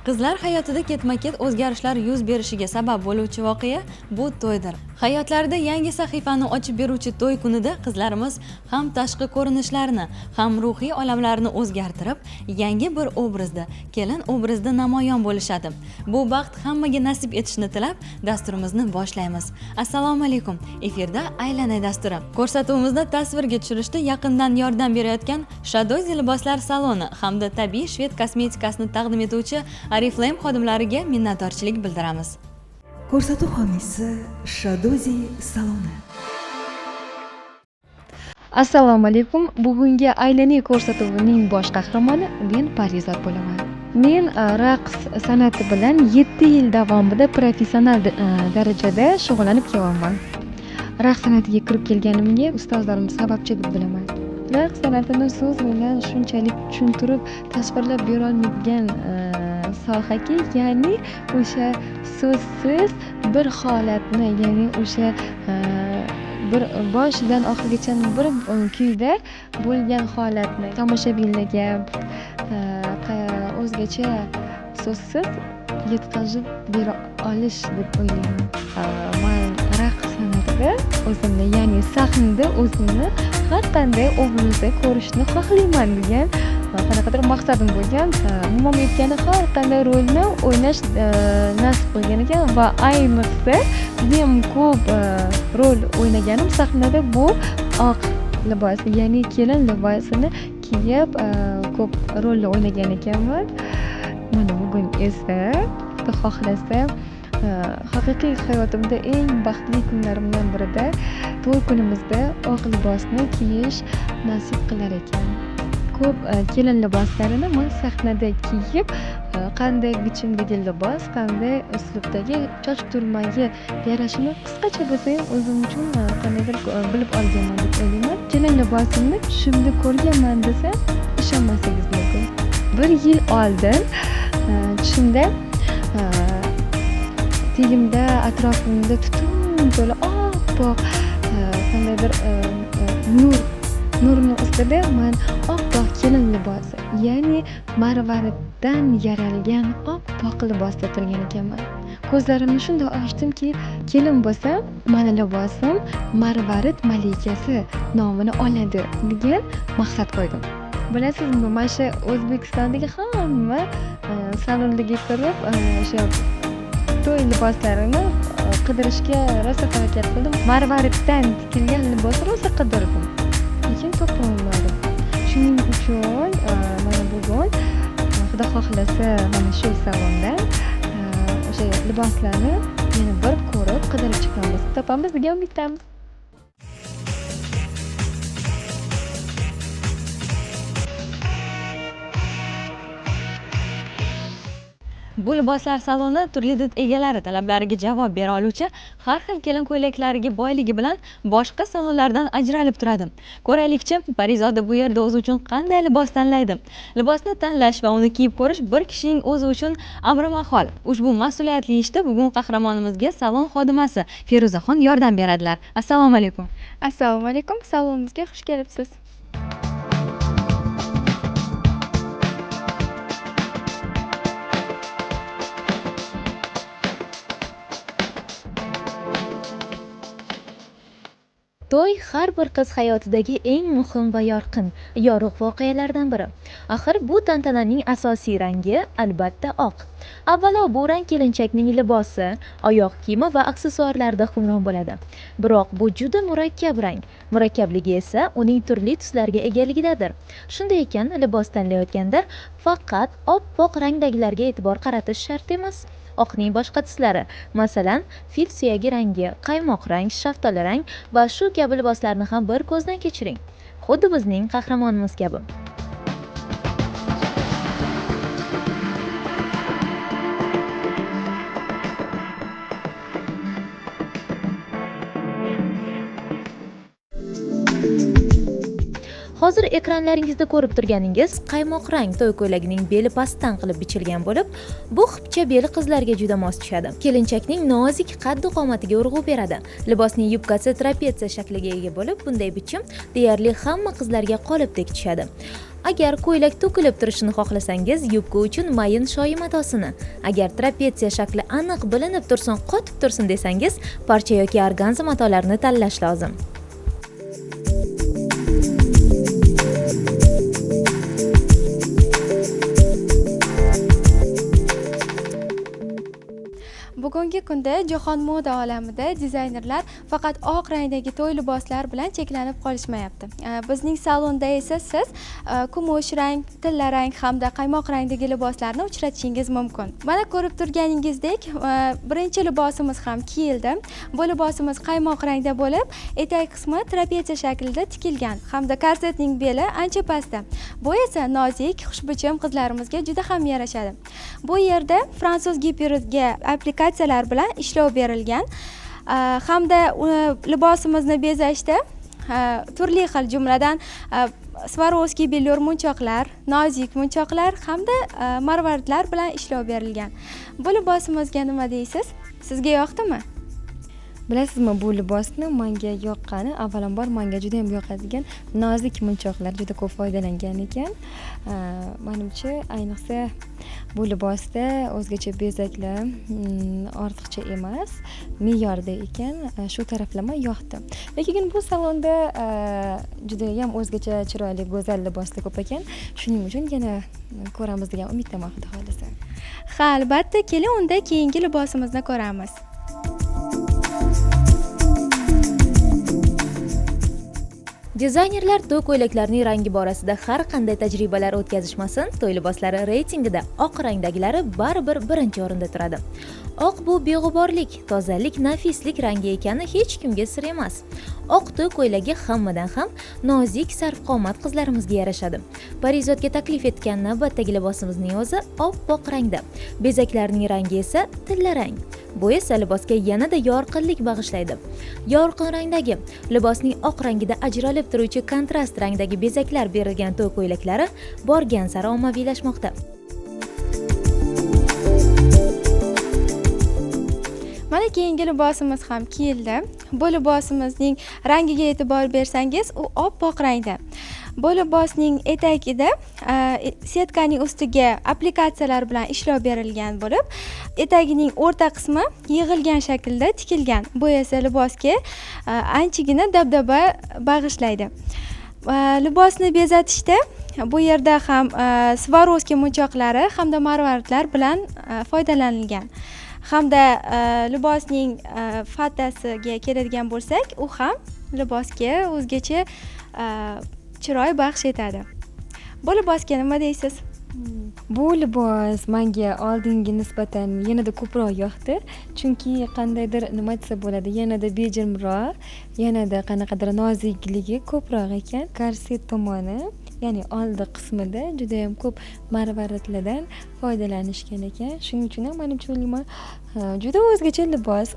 Qizlar hayotida ketma-ket o'zgarishlar yuz berishiga sabab bo'luvchi voqea bu to'ydir. Hayotlarida yangi sahifani ochib beruvchi to'y kunida qizlarimiz ham tashqi ko'rinishlarini, ham ruhiy olamlarini o'zgartirib, yangi bir obrazda, kelin obrazida namoyon bo'lishadi. Bu baxt hammaga nasib etishini tilab, dasturimizni boshlaymiz. Assalomu alaykum. Efirda Aylanay dasturi. Ko'rsatuvimizni tasvirga tushirishda yaqindan yordam berayotgan Shadozi liboslar saloni hamda tabiiy shved kosmetikasini taqdim etuvchi Oriflame xodimlariga minnatdorchilik bildiramiz. Ko'rsatuv homiysi Shadozi saloni. Assalomu alaykum. Bugungi Aylanay ko'rsatuvining bosh qahramoni men Parizod bo'laman. Men raqs san'ati bilan 7 yil davomida professional darajada shug'ullanib kelyapman. Raqs san'atiga kirib kelganimga ustozlarim sababchi deb bilaman. Raqs san'atini so'z bilan shunchalik tushuntirib, tasvirlab berolmaydigan sohaki, ya'ni o'sha so'zsiz bir holatni, ya'ni o'sha bir boshidan oxirigacha bir kuyda bo'lgan holatni tomoshabinlarga o'zgacha so'zsiz yetkazib bera olish deb o'ylayman. Man raqs san'atida o'zimni, ya'ni sahnada o'zimni har qanday obrazda ko'rishni xohlayman degan qanaqadir maqsadim bo'lgan. Umuman aytganda har qanday rolni o'ynash nasib qilgan ekan va ayniqsa judayam ko'p rol o'ynaganim sahnada bu oq libos, ya'ni kelin libosini kiyib ko'p rolni o'ynagan ekanman. Mana bugun esa Xudo xohlasa haqiqiy hayotimda eng baxtli kunlarimdan birida to'y kunimizda oq libosni kiyish nasib qilar ekan. Ko'p kelin liboslarini men sahnada kiyib, qanday bichimdagi libos, qanday uslubdagi soch turmagi yarashini qisqacha bo'lsa ham o'zim uchun qandaydir bilib olganman deb o'ylayman. Kelin libosimni tushimda ko'rganman desam, ishonmasangiz mumkin. Bir yil oldin tushimda tagimda, atrofimda tutun to'la oppoq qandaydir nur, nurni ustida man oppoq kelin libosi, ya'ni marvariddan yaralgan oppoq libosda turgan ekanman. Ko'zlarimni shunday ochdimki, kelin bo'lsam, mani libosim marvarid malikasi nomini oladi degan maqsad qo'ydim. Bilasizmi, mana shu O'zbekistondagi hamma salonlarga kirib, o'sha to'y liboslarini qidirishga rosa harakat qildim. Marvariddan tikilgan libosni rosa qidirdim, lekin topolmadim. Shuning uchun mana bugun Xudo xohlasa mana shu salondan o'sha liboslarni yana bir ko'rib qidirib chiqamiz, topamiz degan umiddamiz. Bu liboslar saloni turli did egalari talablariga javob bera oluvchi har xil kelin ko'ylaklariga boyligi bilan boshqa salonlardan ajralib turadi. Ko'raylikchi, Parizoda bu yerda o'zi uchun qanday libos tanlaydi? Libosni tanlash va uni kiyib ko'rish bir kishining o'zi uchun amri mahol. Ushbu mas'uliyatli ishda bugun qahramonimizga salon xodimasi Feruzaxon yordam beradilar. Assalomu alaykum. Assalomu alaykum. Salonimizga xush kelibsiz. To'y har bir qiz hayotidagi eng muhim va yorqin, yorug' voqealardan biri. Axir bu tantananing asosiy rangi albatta oq. Avvalo bu rang kelinchakning libosi, oyoq kiyimi va aksessuarlarida hukmron bo'ladi. Biroq bu juda murakkab rang. Murakkabligi esa uning turli tuslarga egaligidadir. Shunday ekan, libos tanlayotganda faqat oppoq rangdagilarga e'tibor qaratish shart emas. Oqning boshqa tuslari, masalan, fil suyagi rangi, qaymoq rang, shaftoli rang va shu kabi liboslarni ham bir ko'zdan kechiring. Xuddi bizning qahramonimiz kabi. Hozir ekranlaringizda ko'rib turganingiz qaymoq rang to'y ko'ylagining beli pastdan qilib bichilgan bo'lib, bu xipcha beli qizlarga juda mos tushadi. Kelinchakning nozik qaddi qomatiga urg'u beradi. Libosning yubkasi trapetsiya shakliga ega bo'lib, bunday bichim deyarli hamma qizlarga qolipdek tushadi. Agar ko'ylak to'kilib turishini xohlasangiz, yubka uchun mayin shoyi matosini, agar trapetsiya shakli aniq bilinib tursin, qotib tursin desangiz, parcha yoki organza matolarini tanlash lozim. Bugungi kunda jahon moda olamida dizaynerlar faqat oq rangdagi to'y liboslari bilan cheklanib qolishmayapti. Bizning salonda esa siz kumush rang, tilla rang hamda qaymoq rangdagi liboslarni uchratishingiz mumkin. Mana ko'rib turganingizdek, birinchi libosimiz ham kiyildi. Bu libosimiz qaymoq rangda bo'lib, etak qismi trapetsiya shaklida tikilgan hamda korsetning beli ancha pastda. Bu esa nozik, xushbichim qizlarimizga juda ham yarashadi. Bu yerda fransuz giperiga applikatsiyalar bilan ishlov berilgan hamda libosimizni bezashda turli xil, jumladan Swarovski billur munchoqlar, nozik munchoqlar hamda marvaridlar bilan ishlov berilgan. Bu libosimizga nima deysiz? Sizga yoqdimi? Bilasizmi, bu libosni menga yoqqani, avvalambor menga juda ham yoqadigan nozik munchoqlar juda ko'p foydalangan ekan. Menimcha, ayniqsa bu libosda o'zgacha bezaklar ortiqcha emas, me'yorda ekan, shu taraflama yoqdi. Lekin bu salonda juda ham o'zgacha chiroyli, go'zal liboslar ko'p ekan. Shuning uchun yana ko'ramiz degan umiddaman, xudo xohlasa. Ha, albatta, keling unda keyingi libosimizni ko'ramiz. Dizaynerlar to'y ko'ylaklarining rangi borasida har qanday tajribalar o'tkazishmasin, to'y liboslari reytingida oq rangdagilari baribir birinchi o'rinda turadi. Oq bu beg'uborlik, tozalik, nafislik rangi ekani hech kimga sir emas. Oq to'y ko'ylagi hammadan ham nozik, sarvqomat qizlarimizga yarashadi. Parizodga taklif etgan navbatdagi libosimizning o'zi oppoq rangda. Bezaklarning rangi esa tilla rang. Bu esa libosga yanada yorqinlik bag'ishlaydi. Yorqin rangdagi libosning oq rangida ajralib turuvchi kontrast rangdagi bezaklar berilgan to'y ko'ylaklari borgan sari ommaviylashmoqda. Mana keyingi libosimiz ham kiyildi. Bu libosimizning rangiga e'tibor bersangiz, u oppoq rangda. Bu libosning etagida setkaning ustiga applikatsiyalar bilan ishlov berilgan bo'lib, etagining o'rta qismi yig'ilgan shaklda tikilgan. Bu esa libosga anchagina dabdaba bag'ishlaydi. Libosni bezatishda bu yerda ham Swarovski munchoqlari hamda marvaridlar bilan foydalanilgan. Hamda libosning fatasiga keladigan bo'lsak, u ham libosga o'zgacha chiroy baxsh etadi. Bu libosga nima deysiz? Bu libos menga oldingi nisbatan yanada ko'proq yoqdi, chunki qandaydir, nima desa bo'ladi, yanada bejimroq, yanada qanaqadir nozikligi ko'proq ekan. Korset tomoni, ya'ni oldi qismida juda ham ko'p marvaridlardan foydalanishgan ekan. Shuning uchun ham menimcha o'ylayman, juda o'zgacha libos.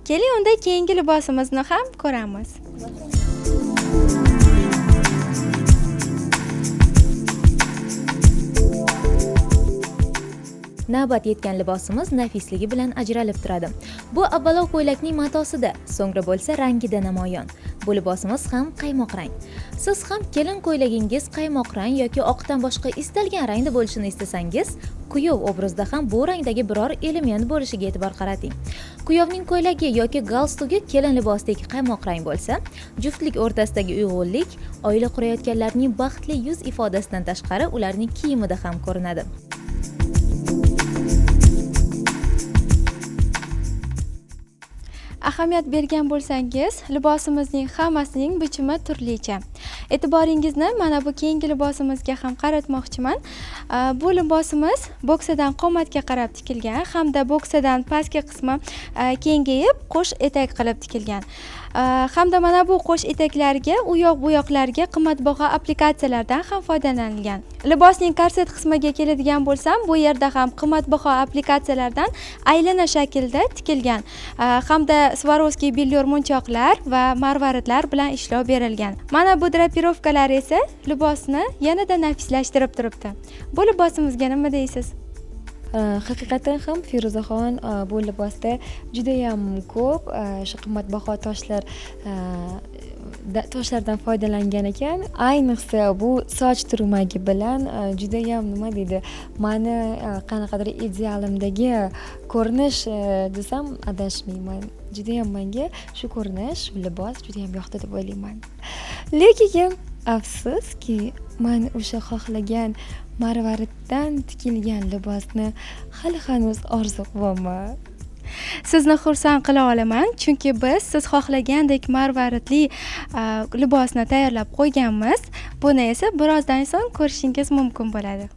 Keling unda keyingi libosimizni ham ko'ramiz. Navbat yetgan libosimiz nafisligi bilan ajralib turadi. Bu avvalo ko'ylakning matosida, so'ngra bo'lsa rangida namoyon. Bu libosimiz ham qaymoq rang. Siz ham kelin ko'ylagingiz qaymoq rang yoki oqdan boshqa istalgan rangda bo'lishini istasangiz, kuyov obrazida ham bu rangdagi biror element bo'lishiga e'tibor qarating. Kuyovning ko'ylagi yoki galstugi kelin libosidagi qaymoq rang bo'lsa, juftlik o'rtasidagi uyg'unlik, oila qurayotganlarning baxtli yuz ifodasidan tashqari ularning kiyimida ham ko'rinadi. Ahamiyat bergan bo'lsangiz, libosimizning hammasining bichimi turlicha. E'tiboringizni mana bu keyingi libosimizga ham qaratmoqchiman. Bu libosimiz boksadan qomatga qarab tikilgan hamda boksadan pastki qismi kengayib qo'sh etak qilib tikilgan. Hamda mana bu qo'sh etaklarga, u yoq bu yoqlarga qimmatbaho applikatsiyalardan ham foydalanilgan. Libosning korset qismiga keladigan bo'lsam, bu yerda ham qimmatbaho applikatsiyalardan aylana shaklda tikilgan hamda Swarovski billur munchoqlar va marvaridlar bilan ishlov berilgan. Mana bu drapirovkalar esa libosni yanada nafislashtirib turibdi. Bu libosimizga nima deysiz? Haqiqatan ham Feruzaxon bu libosda juda ham ko'p o'sha qimmatbaho toshlar toshlardan foydalangan ekan. Ayniqsa bu soch turmagi bilan judayam, nima deydi, mani qanaqadir idealimdagi ko'rinish desam adashmayman. Judayam menga shu ko'rinish, shu libos judayam yoqdi deb o'ylayman. Lekin afsuski, man o'sha xohlagan marvariddan tikilgan libosni hali hanuz orzu qilyapman. Sizni xursand qila olaman, chunki biz siz xohlagandek marvaridli libosni tayyorlab qo'yganmiz. Buni esa birozdan so'ng ko'rishingiz mumkin bo'ladi.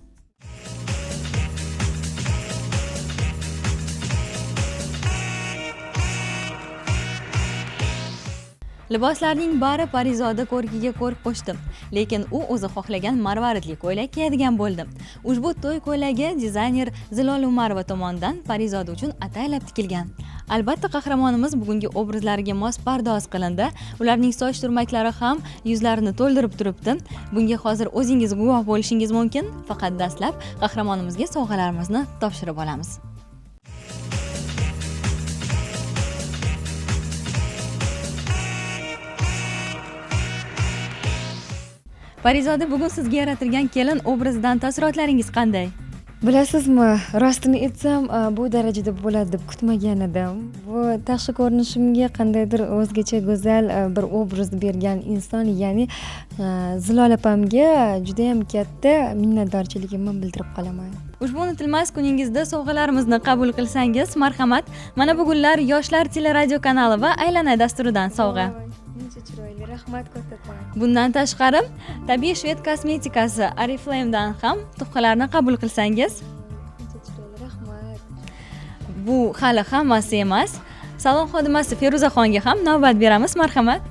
Liboslarning bari Parizoda ko'rkiga ko'rk qo'shdi, lekin u o'zi xohlagan marvaridli ko'ylak kiyadigan bo'ldi. Ushbu to'y ko'ylagi dizayner Zilola Umarova tomonidan Parizoda uchun ataylab tikilgan. Albatta, qahramonimiz bugungi obrazlariga mos pardoz qilindi. Ularning soch turmaklari ham yuzlarini to'ldirib turibdi. Bunga hozir o'zingiz guvoh bo'lishingiz mumkin. Faqat dastlab qahramonimizga sovg'alarimizni topshirib olamiz. Parizoda, bugun sizga yaratilgan kelin obrazidan taassurotlaringiz qanday? Bilasizmi, rostini aytsam, bu darajada bo'ladi deb kutmagan edim. Bu tashqi ko'rinishimga qandaydir o'zgacha go'zal bir obraz bergan inson, ya'ni Zilola opamga juda ham katta minnatdorchiligimni bildirib qolaman. Ushbu unutilmas kuningizda sovg'alarimizni qabul qilsangiz, marhamat. Mana bu gullar Yoshlar teleradio kanali va Aylanay dasturidan sovg'a. Muncha chiroyli, rahmat kattakon. Bundan tashqari, tabiiy shved kosmetikasi Oriflame'dan ham tuhfalarni qabul qilsangiz. Muncha chiroyli, rahmat. Bu hali hammasi emas. Salon xodimasi Feruzaxonga ham navbat beramiz, marhamat.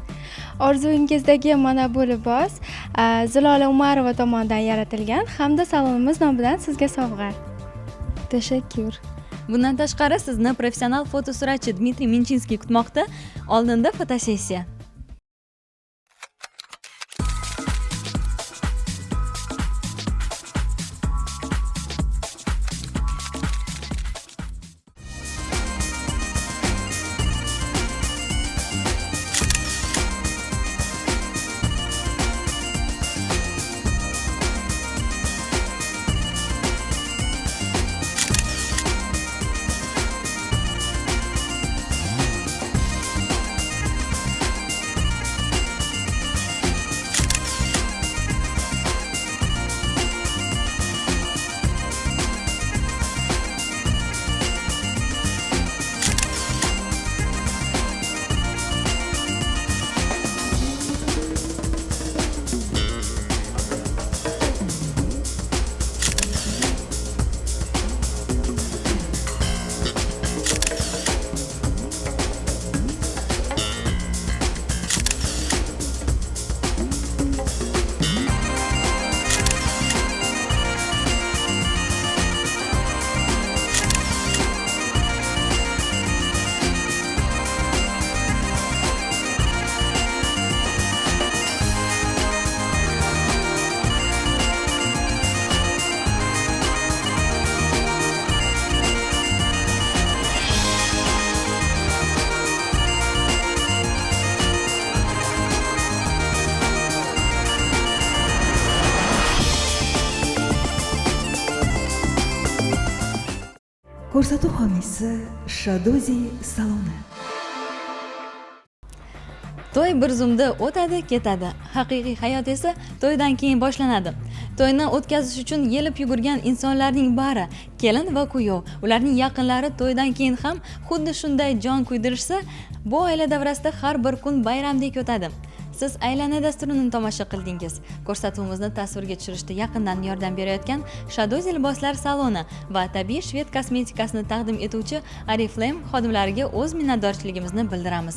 Orzuyingizdagi mana bu libos Zilola Umarova tomonidan yaratilgan hamda salonimiz nomidan sizga sovg'a. Tashakkur. Bundan tashqari sizni professional fotosuratchi Dmitriy Minchinskiy kutmoqda. Oldinda fotosessiya. Ko'rsatuv homiysi Shadozi saloni. To'y bir zumda o'tadi, ketadi. Haqiqiy hayot esa to'ydan keyin boshlanadi. To'yni o'tkazish uchun yelib yugurgan insonlarning bari, kelin va kuyov, ularning yaqinlari to'ydan keyin ham xuddi shunday jon kuydirishsa, bu oila davrasida har bir kun bayramdek o'tadi. Siz Aylana dasturini tomosha qildingiz. Ko'rsatuvimizni tasvirga tushirishda yaqindan yordam berayotgan Shadozi liboslar saloni va tabiiy shved kosmetikasini taqdim etuvchi Oriflame xodimlariga o'z minnatdorchiligimizni bildiramiz.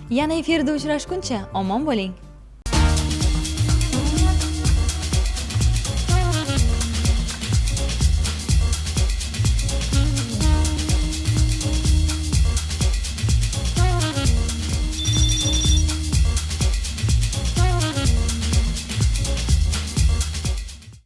Yana efirda uchrashguncha omon bo'ling.